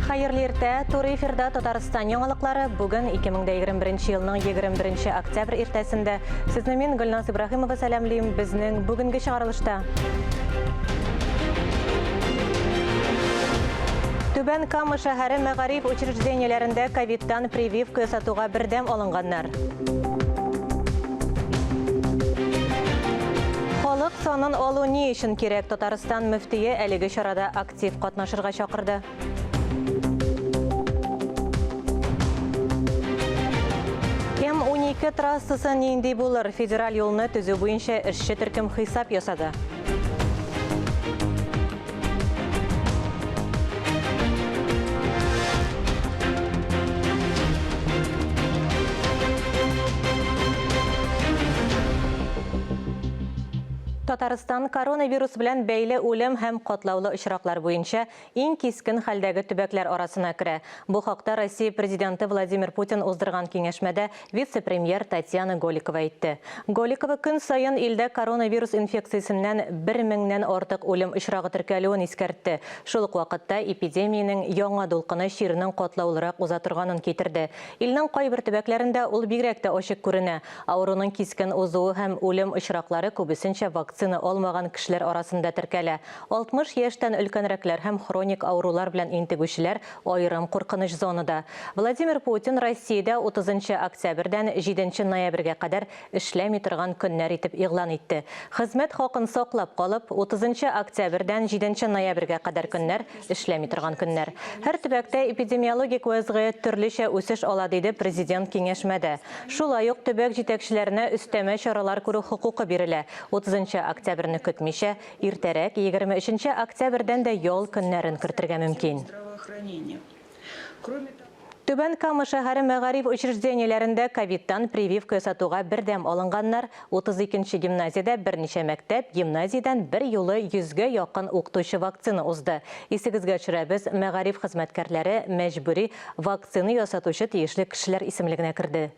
Хәерле иртә! Туры эфирда Татарстан яңалыклары. Бүген 2021 елның 21 октябрь иртәсендә сезне мин Гөлназ Ибраһимова сәламлим. Безнең бүгенге чыгарылышта Түбән Кама шәһәре мәгариф учреждениеләрендә ковидтан прививка ясатуга бердәм алынганнар. Халык санын алу ни өчен кирәк? Татарстан мөфтие әлеге чарада актив катнашырга чакырды. М-12 трассасы нинди булыр? Федераль юлны төзү буенча эшче төркем хисап ясады. Татарстан коронавирус белән бәйле үлем һәм катлаулы очраклар буенча иң кискен хәлдәге төбәкләр арасына керә. Бу хакта Россия Президенты Владимир Путин уздырган киңәшмәдә вице-премьер Татьяна Голикова әйтте. Голикова көн саен илдә коронавирус инфекциясеннән бер меңнән артык үлем очрагы теркәлүен искәртте. Шул ук вакытта эпидемиянең яңа дулкыны чирнең катлаулырак уза торганын китерде. Илнең кайбер төбәкләрендә ул бигрәк тә ачык күренә. Авыруның кискен узуы һәм үлем очраклары күбесенчә вакцина алмаган кешеләр арасында теркәлә. 60 яшьтән өлкәнрәкләр һәм хроник авырулар белән интегүчеләр аерым куркыныч зонада. Владимир Путин Россиядә 30 нчы октябрьдән 7 нче ноябрьгә кадәр эшләми торган көннәр итеп игълан итте. Хезмәт хакын саклап калып, 30 нчы октябрьдән 7 нче ноябрьгә кадәр көннәр, эшләми торган көннәр. Һәр төбәктә эпидемиологик вәзгыять төрлечә үсеш ала, диде Президент киңәшмәдә. Шулай ук төбәк җитәкчеләренә өстәмә чаралар күрү хокукы бирелә. 30 нчы октябрьне көтмичә, Иртәрәк, 23 октябрьдән дә ял көннәрен кертергә мөмкин. Түбән Кама шәһәре мәгариф учреждениеләрендә ковидтан прививка ясатуга бердәм алынганнар. 32 нче гимназиядә берничә мәктәп, гимназиядән бер юлы йөзгә якын укытучы вакцина узды. Исегезгә төшерәбез, мәгариф хезмәткәрләре мәҗбүри вакцина ясатучы тиешле кешеләр исемлегенә керде.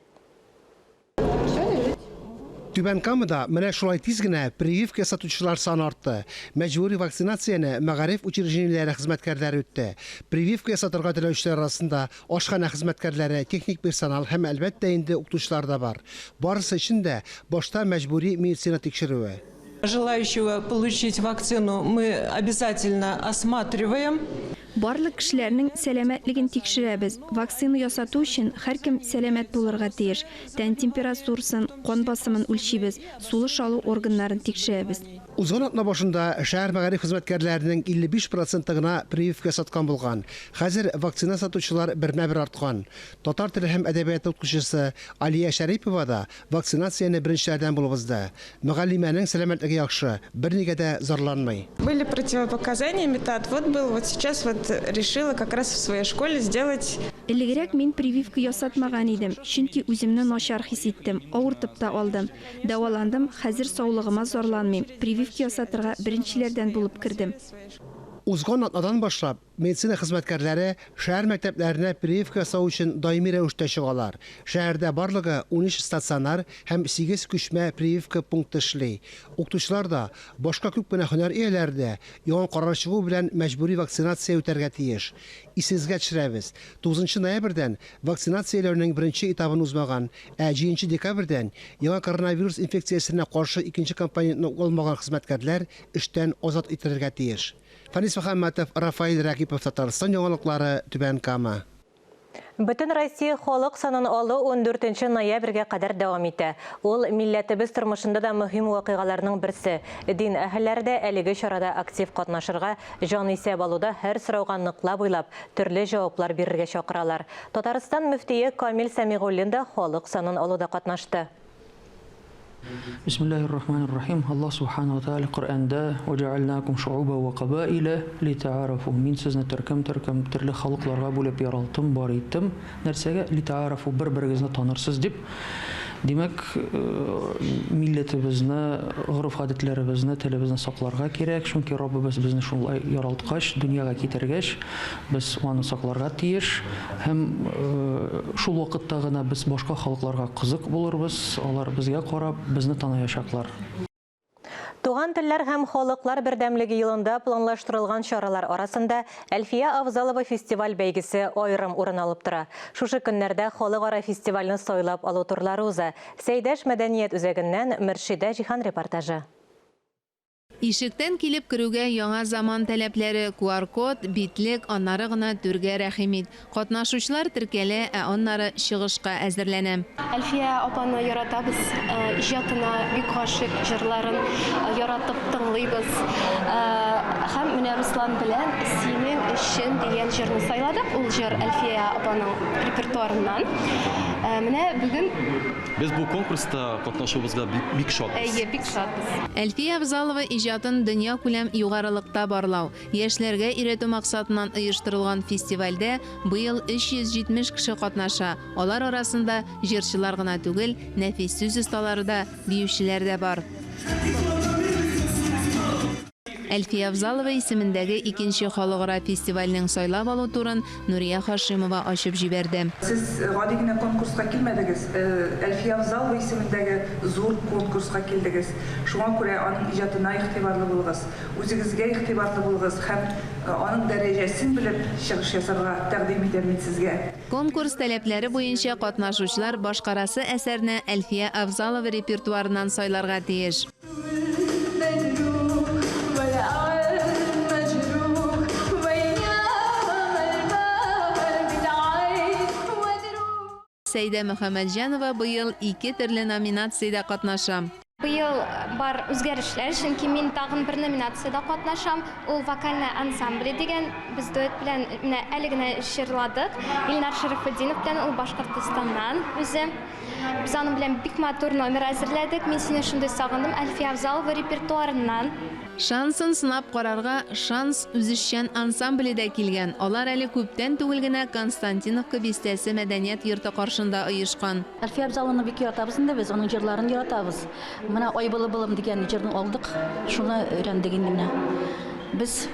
Түбән Камада менә шулай тиз генә прививка ясатучылар саны артты. Мәҗбүри вакцинацияне мәгариф учреждениеләре хезмәткәрләре үтте. Прививка ясатырга теләүчеләр арасында ашханә хезмәткәрләре, техник персонал һәм, әлбәттә инде, укытучылар да бар. Барысы өчен дә башта мәҗбүри медицина тикшерүе. Желающего получить вакцину мы обязательно осматриваем. Барлык кешеләрнең сәламәтлеген тикшерәбез. Вакцина ясату өчен һәркем сәламәт булырга тиеш. Тән температурасын, кан басымын үлчибез, сулыш алу органнарын тикшерәбез. Узган атна башында шәһәр мәгариф хезмәткәрләренең 55 проценты гына прививка ясаткан булган. Хәзер вакцина ясатучылар бермә-бер арткан. Татар теле һәм әдәбияты укытучысы Алия Шәрипова да Вакцинацияне беренчеләрдән булып узды. Мөгаллимәнең сәламәтлеге яхшы, бернигә дә зарланмый. Были противопоказания, метоотвод был, вот сейчас вот решила как раз в своей школе сделать. Элегрәк мин прививка ясатмаган идем, чөнки үземне начар хис иттем, авыртып та алдым. Дәваландым, хәзер саулыгыма зарланмыйм, прививка ясатырга беренчеләрдән булып кердем. Узган атнадан башлап, Медицина хезмәткәрләре шәһәр мәктәпләренә прививка ясау өчен даими рәвештә чыгалар. Шәһәрдә барлыгы 13 стационар һәм сигез күчмә прививка пункты эшли. Укытучылар да, башка күп кенә һөнәр ияләре дә яңа карар чыгу белән мәҗбүри вакцинация үтәргә тиеш. Исегезгә төшерәбез, тугызынчы ноябрьдән вакцинацияләүнең беренче этабын узмаган, ә җиденче декабрьдән яңа коронавирус инфекциясенә каршы икенче компонентны алмаган хезмәткәрләр эштән азат ителергә тиеш. Фәнис Мөхәммәтов, Рафаэль Рәкыйпов, Татарстан яңалыклары, Түбән Кама. Бөтенроссия халык санын алу ундүртенче ноябрьгә кадәр дәвам итә. Ул, милләтебез тормышында да мөһим вакыйгаларның берсе. Дин әһелләре дә әлеге чарада актив катнашырга, җанисәп алуда һәр сорауга ныклап уйлап, төрле җаваплар бирергә чакыралар. Татарстан мөфтие Камил Сәмигуллин да халык санын алуда катнашты. Бисмиллаһир рахманир рахим. Аллаһ субхана ва тааля Коръәндә: "Ва җәгальнакум шуъуба ва кабаиля литаарафу". Мин сезне төркем-төркем, төрле халыкларга бүлеп яралттым, бар иттем. Нәрсәгә? Литаарафу, бер-берегезне танырсыз дип. Димәк, милләтебезне, гореф-гадәтләребезне, телебезне сакларга кирәк, чөнки Раббыбыз безне шулай яралткач, дөньяга китергәч, без аны сакларга тиеш. Һәм шул вакытта гына без башка халыкларга кызык булырбыз, алар безгә карап, безне таныячаклар. Туган телләр һәм халыклар бердәмлеге елында планлаштырылган чаралар арасында Әлфия Авзалова фестиваль-бәйгесе аерым урын алып тора. Шушы көннәрдә халыкара фестивальне сайлап алу турлары уза. Сәйдәш мәдәният үзәгеннән Мөршидә Җиһан репортажы. Ишектән килеп керүгә яңа заман таләпләре, QR-код, битлек, аннары гына түргә рәхим ит. Катнашучылар теркәлә, ә аннары чыгышка әзерләнә. Әлфия апаны яратабыз, иҗатына бик гашыйк, җырларын яратып тыңлыйбыз. Һәм менә Руслан белән Синең өчен дигән җырны сайладык. Ул җыр Әлфия апаның репертуарыннан. Менә бүген Без бу конкурста катнашуыбызга бик, бик шатбыз. Әйе, бик шатбыз. Әлфия Авзалова иҗатын дөньякүләм югарылыкта барлау, яшьләргә өйрәтү максатыннан оештырылган фестивальдә быел 370 кеше катнаша, алар арасында җырчылар гына түгел, нәфис сүз осталары да, биючеләр дә бар. Әлфия Авзалова исемендәге икенче халыкара фестивальнең сайлап алу турын Нурия Хашимова ачып җибәрде. Сез гади генә конкурска килмәдегез, Әлфия Авзалова исемендәге зур конкурска килдегез. Шуңа күрә аның иҗатына игътибарлы булыгыз, үзегезгә игътибарлы булыгыз һәм аның дәрәҗәсен белеп чыгыш ясарга тәкъдим итәм мин сезгә. Конкурс таләпләре буенча катнашучылар башкарасы әсәрне Әлфия Авзалова репертуарыннан сайларга тиеш. Сәйдә Мөхәммәтҗанова быел ике төрле номинациядә катнаша. Быел бар үзгәрешләр, чөнки мин тагын бер номинациядә катнашам. Ул Вокальное ансамбле дигән. Без дуэт белән менә әле генә җырладык. Илнар Шәрәфетдинов белән, ул Башкортостаннан үзе. Без аның белән бик матур номер әзерләдек. Мин сине шундый сагындым, Әлфия Авзалова репертуарыннан. Шансын сынап карарга Шанс үзешчән ансамбле дә килгән. Алар әле күптән түгел генә Константиновка бистәсе мәдәният йорты каршында оешкан. Әлфия Авзалованы бик яратабыз инде без, аның җырларын яратабыз. Менә Ай былы-былым дигән җырны алдык, шуны өйрәндек инде менә. Без,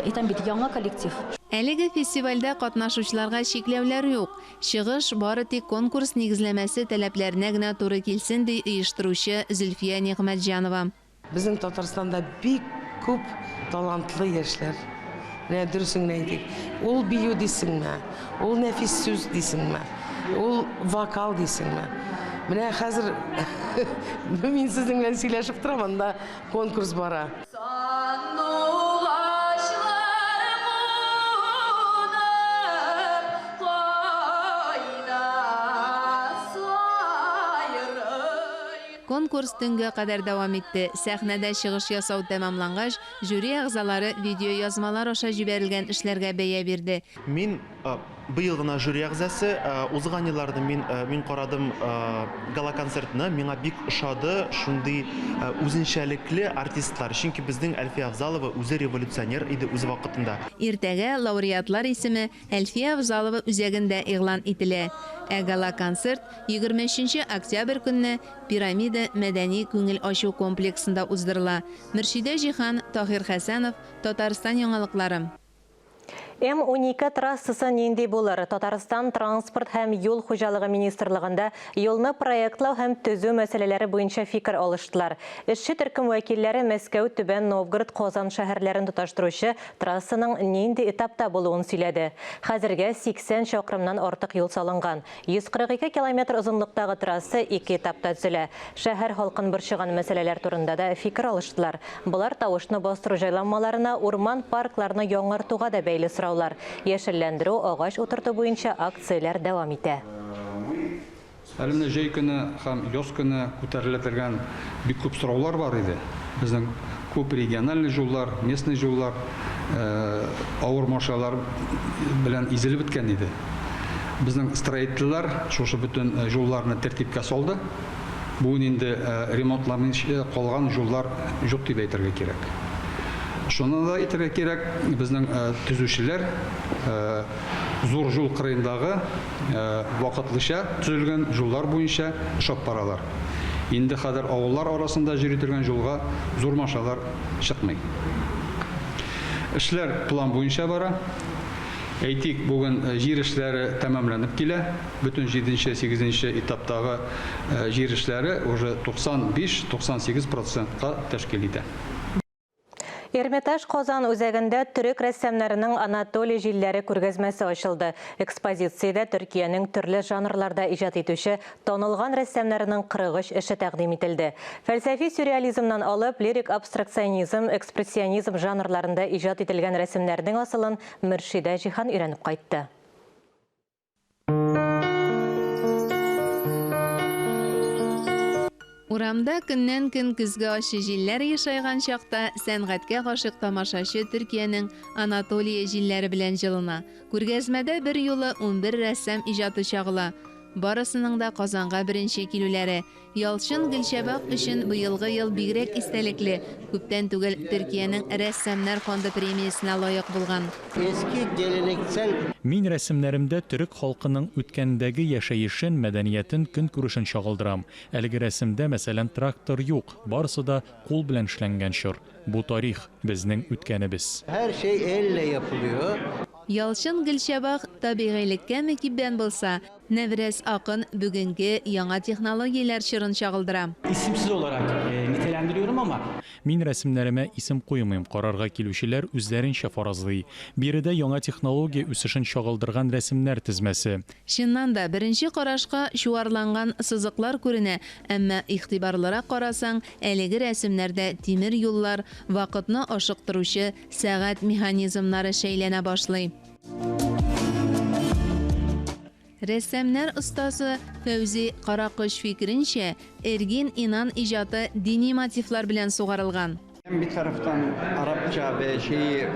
әйтәм бит, яңа коллектив. Әлеге фестивальдә катнашучыларга чикләүләр юк. Чыгыш бары тик конкурс нигезләмәсе таләпләренә генә туры килсен, ди оештыручы Зөлфия Нигъмәтҗанова. Безнең Татарстанда бик күп талантлы яшьләр. Менә дөресен генә әйтик. Ул бию дисеңме, ул нәфис сүз дисеңме, ул вокал дисеңме. Менә хәзер мин сезнең белән сөйләшеп торам, анда конкурс бара. Сандугачлар кунып кайда сайрый. Конкурс төнгә кадәр дәвам итте. Сәхнәдә чыгыш ясау тәмамлангач, жюри әгъзалары видеоязмалар аша җибәрелгән эшләргә бәя бирде. Мин Быел гына жюри әгъзасы. Узган елларда мин мин карадым гала-концертны, миңа бик ошады шундый үзенчәлекле артистлар. Чөнки безнең Әлфия Авзалова үзе революционер иде үз вакытында. Иртәгә лауреатлар исеме Әлфия Авзалова үзәгендә игълан ителә. Ә гала-концерт 23 нче октябрь көнне Пирамида мәдәни-күңел ачу комплексында уздырыла. Мөршидә Җиһан, Таһир Хәсәнов, Татарстан яңалыклары. М-12 трассасы нинди булыр? Татарстан Транспорт һәм юл хуҗалыгы министрлыгында юлны проектлау һәм төзү мәсьәләләре буенча фикер алыштылар. Эшче төркем вәкилләре Мәскәү, Түбән Новгород, Казан шәһәрләрен тоташтыручы трассаның нинди этапта булуын сөйләде. Хәзергә 80 чакрымнан артык юл салынган. 142 километр озынлыктагы трасса ике этапта төзелә. Шәһәр халкын борчыган мәсьәләләр турында да фикер алыштылар. Болар тавышны бастыру җайланмаларына, урман-паркларны яңартуга да бәйле сораулар. Яшелләндерү, агач утырту буенча акцияләр дәвам итә. Әле менә җәй көне һәм яз көне күтәрелә торган бик күп сораулар бар иде. Безнең күп региональный җуллар, местный җуллар авыр машиналар белән изелеп беткән иде. Безнең строительләр шушы бөтен җулларны тәртипкә салды. Бүген инде ремонтламыйча калган җуллар юк дип әйтергә кирәк. Шуны да әйтергә кирәк, безнең төзүчеләр зур җул кырыендагы вакытлыча төзелгән җуллар буенча ошап баралар. Инде хәзер авыллар арасында йөри торган җулга зур машиналар чыкмый. Эшләр план буенча бара. Әйтик, бүген җир эшләре тәмамланып килә. Бөтен җиденче, сигезенче этаптагы җир эшләре уже 95, 98 процентка тәшкил итә. Эрмитаж Казан үзәгендә төрек рәссамнарының Анатолия җилләре күргәзмәсе ачылды. Экспозициядә Төркиянең төрле жанрларда иҗат итүче танылган рәссамнарының 43 эше тәкъдим ителде. Фәлсәфи сюрреализмнан алып, лирик абстракционизм, экспрессионизм жанрларында иҗат ителгән рәсемнәрнең асылын Мөршидә Җиһан өйрәнеп кайтты. Урамда көннән-көн көзге ачы җилләр ешайган чакта сәнгатькә гашыйк тамашачы Төркиянең Анатолия җилләре белән җылына. Күргәзмәдә берьюлы 11 рәссам иҗаты чагыла. Барысының да Казанга беренче килүләре. Ялчын Гөлчәбак өчен быелгы ел бигрәк истәлекле, күптән түгел Төркиянең Рәссамнар фонды премиясенә лаек булган. Eski geleneksel. Мин рәсемнәремдә төрек халкының үткәндәге яшәешен, мәдәниятен, көнкүрешен чагылдырам. Әлеге рәсемдә, мәсәлән, трактор юк, барысы да кул белән эшләнгән чор. Бу тарих, безнең үткәнебез. Her şey elle yapılıyor. Ялчын Гөлчәбак табигыйлеккә мөкиббән булса, Нәврәз акын бүгенге яңа технологияләр чорын чагылдыра. Isimsiz olarak nitelendiriyorum ama. Мин рәсемнәремә исем куймыйм, карарга килүчеләр үзләренчә фаразлый. Биредә яңа технология үсешен чагылдырган рәсемнәр тезмәсе. Чыннан да, беренче карашка чуарланган сызыклар күренә, әмма игътибарлырак карасаң, әлеге рәсемнәрдә тимер юллар, вакытны ашыктыручы сәгать механизмнары шәйләнә башлый. Рәссамнар остасы Фәүзи Каракош фикеренчә, Эргин Инан иҗаты дини мотивлар белән сугарылган. Bir taraftan Arapça ve şeyi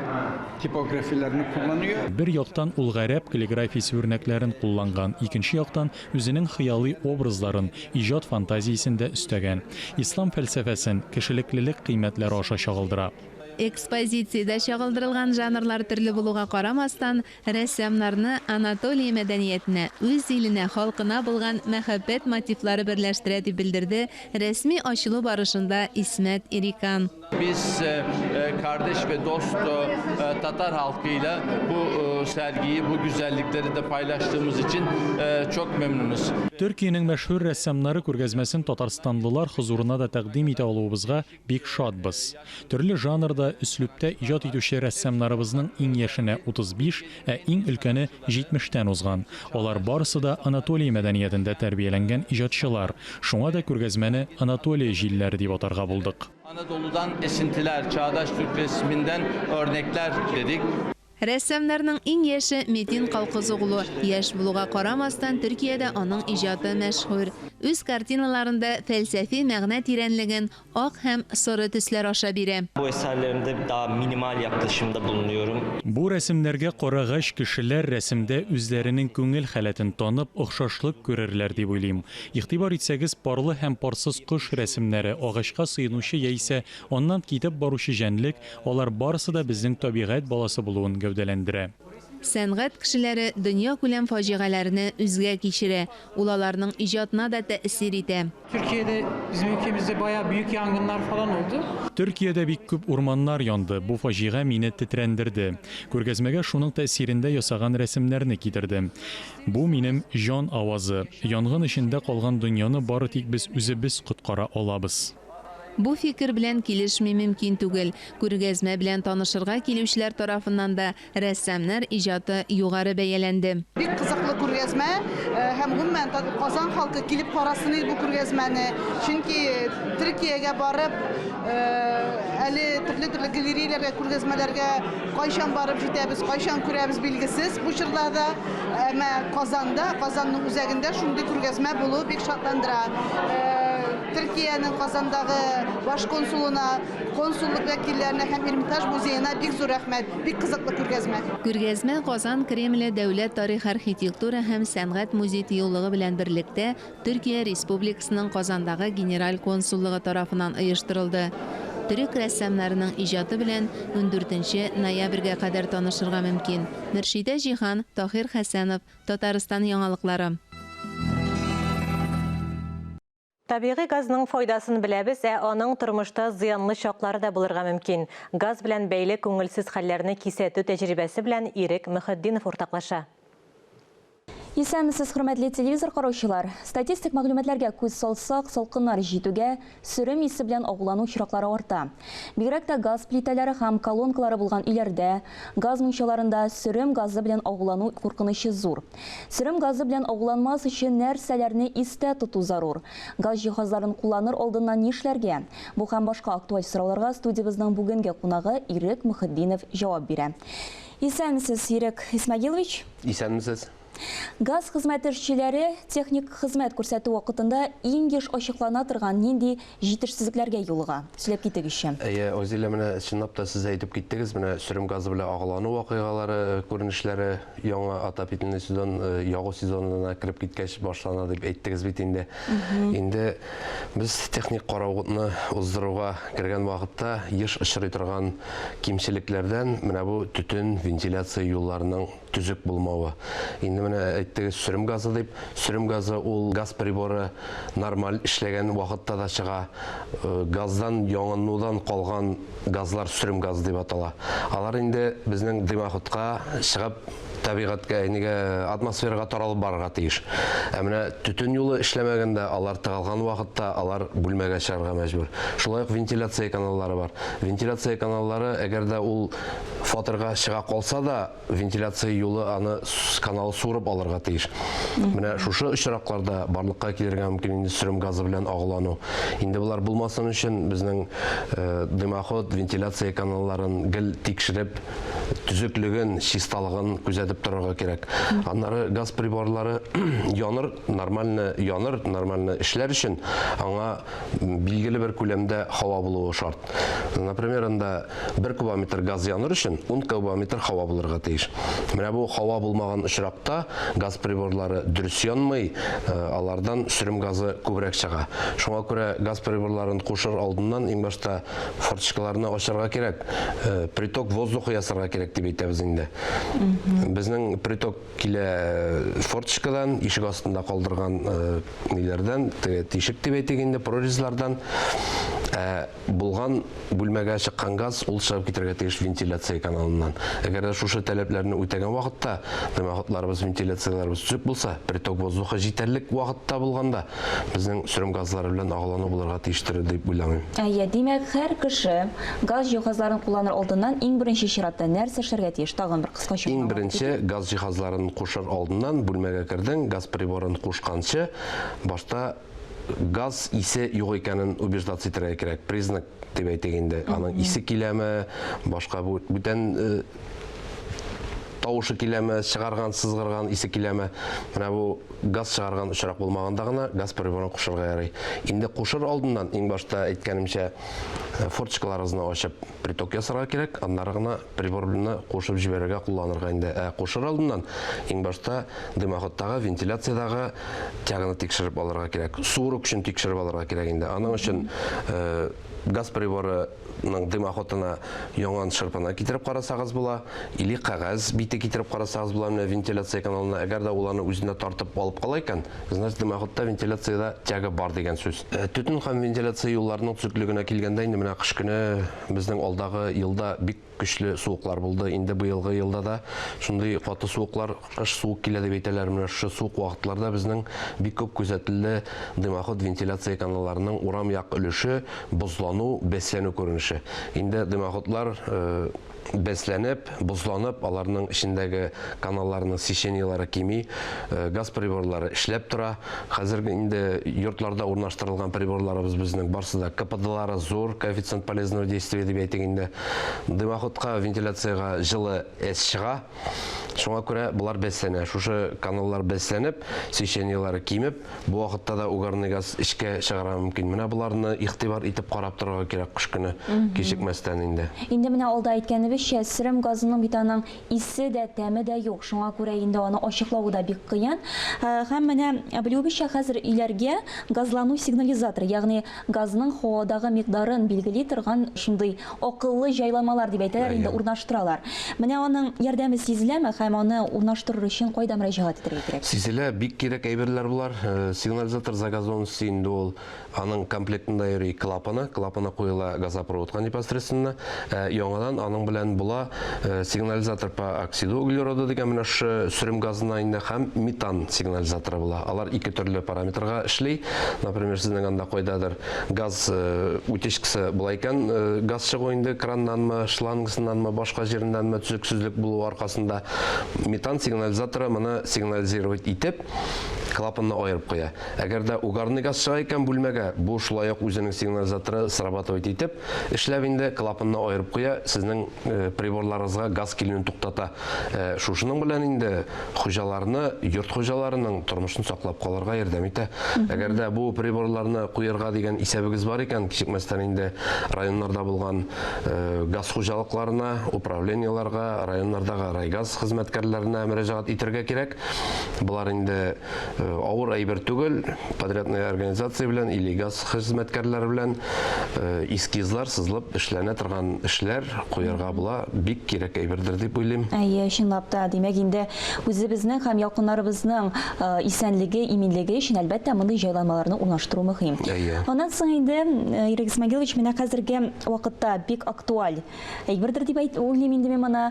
tipografilerini kullanıyor. Бер яктан ул гарәп каллиграфиясе үрнәкләрен кулланган, икенче яктан үзенең хыялый образларын, иҗат фантазиясен дә өстәгән. Ислам фәлсәфәсен кешелеклелек кыйммәтләре аша чагылдыра. Экспозициядә чагылдырылган жанрлар төрле булуга карамастан, рәссамнарны Анатолия мәдәниятенә, үз иленә, халкына булган мәхәббәт мотивлары берләштерә, дип белдерде рәсми ачылу барышында Исмәт Ирикан. Biz kardeş ve dost Tatar halkıyla bu sergiyi, bu güzellikleri de paylaştığımız için çok memnunuz. Төркиянең мәшһүр рәссамнары күргәзмәсен татарстанлылар хозурына да тәкъдим итә алуыбызга Бик шатбыз. Төрле жанрда, өслүбтә иҗат итүче рәссамнарыбызның иң яшенә 35, ә иң өлкәне 70 тән узган. Алар барысы да Анатолия мәдәниятендә тәрбияләнгән иҗатчылар. Шуңа да күргәзмәне Анатолия җилләре дип атарга булдык. Anadolu'dan esintiler, çağdaş Türk resminden örnekler dedik. Рәссамнарның иң яше Метин Калкозоглу. Яшь булуга карамастан, Төркиядә аның иҗаты мәшһүр. Үз картиналарында фәлсәфи мәгънә тирәнлеген ак һәм соры төсләр аша бирә. Bu eserlerimde daha minimal yaklaşımda bulunuyorum. Бу рәсемнәргә карагач, кешеләр рәсемдә үзләренең күңел халәтен танып, охшашлык күрерләр дип уйлыйм. Игътибар итсәгез, парлы һәм парсыз кош рәсемнәре, агачка сыенучы яисә аннан китеп баручы җәнлек, Алар барысы да безнең табигать баласы булуын гәүдәләндерә. Сәнгать кешеләре дөньякүләм фаҗигаләрне үзгә кичерә, ул аларның иҗатына да тәэсир итә. Türkiye'de, bizim ülkemizde bayağı büyük yangınlar falan oldu. Төркиядә бик күп урманнар янды, бу фаҗига мине тетрәндерде. Күргәзмәгә шуның тәэсирендә ясаган рәсемнәрне китердем. Бу минем җан авазы. Янгын эчендә калган дөньяны бары тик без үзебез коткара алабыз. Бу фикер белән килешми мөмкин түгел. Күргәзмә белән танышырга килүчеләр тарафыннан да рәссамнар иҗаты югары бәяләнде. Бик кызыклы күргәзмә һәм гомумән Казан халкы килеп карасын иде бу күргәзмәне. Чөнки Төркиягә барып, әле төрле-төрле галереяләргә, күргәзмәләргә кайчан барып җитәбез, кайчан күрәбез билгесез бу чорларда. Әмма Казанда, Казанның үзәгендә шундый күргәзмә булу бик шатландыра. Төркиянең Казандагы баш консулына, консуллык вәкилләренә һәм Эрмитаж музеена бик зур рәхмәт. Бик кызыклы күргәзмә. Күргәзмә Казан Кремле дәүләт тарих-архитектура һәм сәнгать музей-тыюлыгы белән берлектә Төркия Республикасының Казандагы Генераль консуллыгы тарафыннан оештырылды. Төрек рәссамнарының иҗаты белән ундүртенче ноябрьгә кадәр танышырга мөмкин. Мөршидә Җиһан, Таһир Хәсәнов, Татарстан яңалыклары. Табигый газның файдасын беләбез, ә аның тормышта зыянлы чаклары да булырга мөмкин. Газ белән бәйле күңелсез хәлләрне кисәтү тәҗрибәсе белән Ирек Мөхетдинов уртаклаша. Исәнмесез, хөрмәтле телевизор караучылар! Статистик мәгълүматларга күз салсак, салкыннар җитүгә, сөрем исе белән агулану очраклары арта. Бигрәк тә газ плитәләре һәм колонкалары булган өйләрдә, газ мунчаларында сөрем газы белән агулану куркынычы зур. Сөрем газы белән агуланмас өчен нәрсәләрне истә тоту зарур? Газ җиһазларын кулланыр алдыннан нишләргә? Бу һәм башка актуаль сорауларга студиябезнең бүгенге кунагы Ирек Мөхетдинов җавап бирә. Исәнмесез, Ирек Исмагилович! Исәнмесез! Газ хезмәте эшчеләре техник хезмәт күрсәтү вакытында иң еш ачыклана торган нинди җитешсезлекләргә юлыга? Сөйләп китегезче. Әйе, Айзилә, менә чынлап та сез әйтеп киттегез, менә сөрем газы белән агулану вакыйгалары, күренешләре яңа отопительный сезон, ягу сезонына кереп киткәч башлана дип әйттегез бит инде. Инде без техник карауны уздыруга кергән вакытта еш очрый торган кимчелекләрдән менә бу төтен вентиляция юлларының төзек булмавы. Инде менә әйттегез сөрем газы дип. Сөрем газы ул газ приборы нормаль эшләгән вакытта да чыга. Э, газдан яңынудан калган газлар сөрем газы дип атала. Алар инде безнең дымоходка чыгып табигатькә, нигә атмосферага таралып барырга тиеш. Ә менә төтен юлы эшләмәгәндә, алар тыгалган вакытта алар бүлмәгә чыгарга мәҗбүр. Шулай ук вентиляция каналлары бар. Вентиляция каналлары, әгәр дә ул фатирга чыга калса да, вентиляция юлы аны каналы суырып алырга тиеш. Менә шушы очракларда барлыкка килергә мөмкин инде сөрем газы белән агулану. Инде болар булмасын өчен безнең э, дымоход, вентиляция каналларын гел тикшереп, төзеклеген, чисталыгын күзәтеп торырга кирәк. Аннары газ приборлары яныр, нормально яныр, нормально эшләр өчен аңа билгеле бер күләмдә һава булуы шарт. Например, анда 1 кубометр газ яныр өчен 10 кубометр һава булырга тиеш. Менә бу һава булмаган очракта газ приборлары дөрес янмый, э, алардан сөрем газы күбрәк чыга. Шуңа күрә газ приборларын кушыр алдыннан иң башта форточкаларны ачарга кирәк, э, приток воздуха ясарга кирәк дип әйтәбез инде. Безнең приток килә э, форточкадан, ишек астында калдырган ниләрдән, теге тишек дип әйтик инде, прорезьлардан. Ә булган бүлмәгә чыккан газ ул чыгып китәргә тиеш вентиляция каналыннан. Әгәр дә шушы таләпләрне үтәгән вакытта, дымоходларыбыз, вентиляцияләребез төзек булса, приток воздуха җитәрлек вакытта булганда, безнең сөрем газлары белән агулану булырга тиештер дип уйламыйм. Әйе, димәк, һәр кеше газ җиһазларын кулланыр алдыннан иң беренче чиратта нәрсә эшләргә тиеш? Тагын бер кыскача Иң беренче газ җиһазларын кушыр алдыннан бүлмәгә кердең, газ приборын кушканчы, башта газ исе юк икәнен убеждаться итәргә кирәк. Признак дип әйтик инде. Аның исе киләме, башка бүтән э, тавышы киләме, чыгарган, сызгырган исе киләме. Менә бу газ чыгарган очрак булмаганда гына газ приборын кушырга ярый. Инде кушыр алдыннан иң башта әйткәнемчә, э, форточкаларыгызны ачып приток ясарга кирәк, аннары гына приборны кушып җибәрергә, кулланырга инде. Ә кушыр алдыннан иң башта дымоходтагы, вентиляциядагы тяганы тикшереп алырга кирәк. Суыру көчен тикшереп алырга кирәк инде. Аның өчен э, газ приборының дымоходына яңан шырпына китереп карасагыз була, или кәгазь бите китереп карасагыз була менә вентиляция каналына. Әгәр дә ул аны үзенә тартып алып кала икән, значит, дымоходта вентиляциядә тяга бар дигән сүз. Э, төтен һәм вентиляция юлларының төзеклегенә килгәндә, инде менә кыш көне безнең алдагы елда бик көчле суыклар булды. Инде быелгы елда да шундый каты суыклар, кыш суык килә дип әйтәләр. Менә шушы суык вакытларда безнең бик күп күзәтелде дымоход вентиляция каналларының урам як өлеше бозлану, бәсләнү күренеше. Инде дымоходлар э, бәсләнеп, бозланып, аларның эчендәге каналларның сечениелары кими, э, газ приборлары эшләп тора. Хәзер инде йортларда урнаштырылган приборларыбыз безнең барсы да КПДлары зур, коэффициент полезного действия дип әйтик инде. Дымоходка, вентиляциягә җылы әз чыга. Шуңа күрә болар бәсләнә. Шушы каналлар бәсләнеп, сечениелары кимеп, Бу вакытта да угарный газ эчкә чыгарга мөмкин. Менә боларны игътибар итеп карап торырга кирәк кыш көне, кичекмәстән инде. Инде менә алда әйткәнебезчә, сөрем газының бит аның исе дә, тәме дә юк. Шуңа күрә инде аны ачыклавы да бик кыен. Һәм менә, белүебезчә, хәзер өйләргә газлану сигнализаторы, ягъни газның һавадагы микъдарын билгели торган шундый акыллы җайланмалар дип әйтә. кешеләр инде урнаштыралар. Менә аның ярдәме сизеләме һәм аны урнаштырыр өчен кайда мөрәҗәгать итәргә кирәк? Сизелә, бик кирәк әйберләр болар. Сигнализатор загазованности инде ул Аның комплектында йөри клапаны, клапаны куела газопроводка непосредственно. Ә яңадан аның белән була сигнализатор по оксиду углерода дигән менә шушы сөрем газына инде һәм метан сигнализаторы була. Алар ике төрле параметрга эшли. Например, сезнең анда кайдадыр газ утечкасы була икән, газ чыгу инде краннанмы, шлангысыннанмы, башка җиреннәнме төзексезлек булу аркасында метан сигнализаторы моны сигнализировать итеп, клапанны аерып куя. Әгәр дә угарный газ чыга икән бүлмәгә, бу шулай ук үзенең сигнализаторы срабатывать итеп, эшләп инде клапанны аерып куя, сезнең приборларыгызга газ килүен туктата. Шушының белән инде хуҗаларны, йорт хуҗаларының тормышын саклап калырга ярдәм итә. Әгәр дә бу приборларны куярга дигән исәбегез бар икән, кичекмәстән инде районнарда булган газ хуҗалыкларына, управлениеларга, районнардагы райгаз хезмәткәрләренә мөрәҗәгать итәргә кирәк. Болар инде Авыр әйбер түгел, подрядная организация белән или газ хезмәткәрләре белән эскизлар сызылып эшләнә торган эшләр куярга була, бик кирәк әйбердер дип уйлыйм. Әйе, чынлап та, димәк инде үзебезнең һәм якыннарыбызның исәнлеге, иминлеге өчен, әлбәттә, мондый җайланмаларны урнаштыру мөһим. Әйе. Аннан соң инде, Ирек Исмагилович, менә хәзерге вакытта бик актуаль Әйбердер дип әйт, уйлыйм инде мин моны.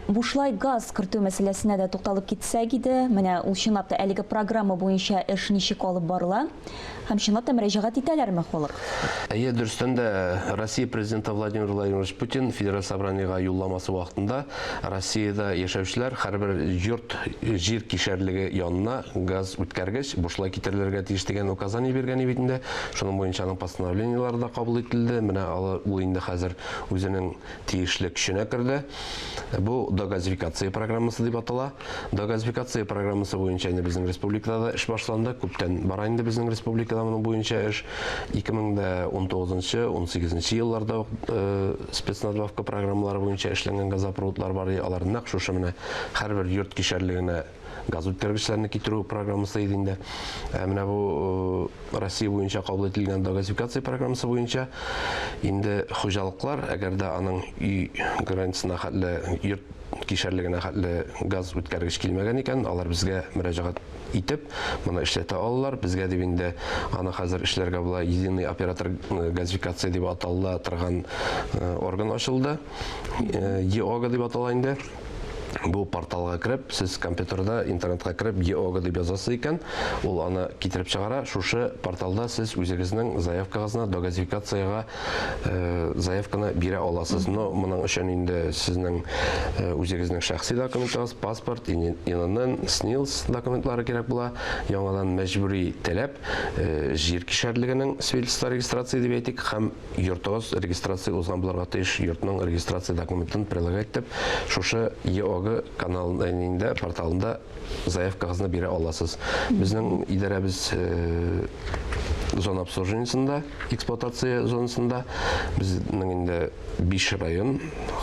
Бушлай газ кертү мәсьәләсенә дә тукталып китсәк иде. Менә ул чынлап та әлеге программа буенча эш ничек алып барыла? Һәм чынлап та мөрәҗәгать итәләрме халык? Әйе, дөрестән дә, Россия Президенты Владимир Владимирович Путин Федераль собраниегә юлламасы вакытында Россиядә яшәүчеләр һәрбер йорт җир кишәрлеге янына газ үткәргеч бушлай китерелергә тиеш дигән указание биргән бит инде. Шуның буенча аның постановлениеләре дә кабул ителде. Менә ул инде хәзер үзенең тиешле көченә керде. Бу догазификация программасы дип атала. Догазификация программасы буенча инде безнең республикада да эш башланды. Күптән бара инде безнең республикада моның буенча эш. 2019-нчы, 18-нче елларда ук э, спецнадбавка программалары буенча эшләнгән газопроводлар бар. Алар нәкъ шушы менә һәрбер йорт кишәрлегенә газ үткәргечләрне китерү программасы иде инде. Ә менә бу э, Россия буенча кабул ителгән догазификация программасы буенча инде хуҗалыклар, әгәр дә аның өй границасына хәтле, йорт кишәрлегенә хәтле газ үткәргеч килмәгән икән, алар безгә мөрәҗәгать итеп, моны эшләтә алалар. Безгә дип инде аны хәзер эшләргә була. Единый оператор э, газификация дип атала торган э, орган ачылды. ЕОГА дип атала инде. Бу порталга кереп, сез компьютерда интернетка кереп ЕОГА дип язасыз икән, ул аны китереп чыгара. Шушы порталда сез үзегезнең заявкагызны догазификациягә э, заявканы бирә аласыз. Но моның өчен инде сезнең э, үзегезнең шәхси документыгыз, паспорт, ИНН, СНИЛС документлары кирәк була. Яңадан мәҗбүри таләп э, җир кишәрлегенең свидетельство регистрация дип әйтик һәм Йортыгыз регистрация узган булырга тиеш, йортның регистрация документын прилагать итеп, шушы ЕОГ каналында, порталында заявкагызны бирә аласыз. Безнең идарәбез э, зона обслуживаниесында, эксплуатация зонасында безнең инде 5 район,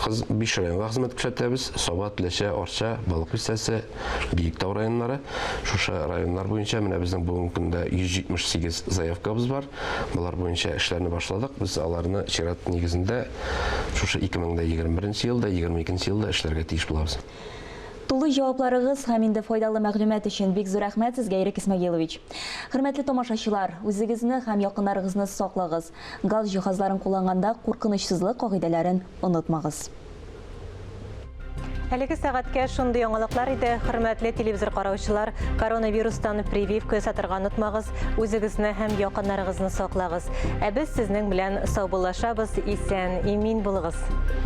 5 районга хезмәт күрсәтәбез. Саба, Теләче, Арча, Балык Бистәсе, Биектау районнары. Шушы районнар буенча менә безнең бүгенге көндә 178 заявкабыз бар. Болар буенча эшләрне башладык. Без аларны чират нигезендә шушы 2021 елда, 22 елда эшләргә тиеш булабыз. Тулы җавапларыгыз һәм инде файдалы мәгълүмат өчен бик зур рәхмәт сезгә, Ирек Исмәгыйлович. Хөрмәтле тамашачылар, үзегезне һәм якыннарыгызны саклагыз. Газ җиһазларын кулланганда куркынычсызлык кагыйдәләрен онытмагыз. Әлеге сәгатькә шундый яңалыклар иде. Хөрмәтле телевизор караучылар, коронавирустан прививка ясатырга онытмагыз, үзегезне һәм якыннарыгызны саклагыз. Ә без сезнең белән саубуллашабыз, исән, имин булыгыз.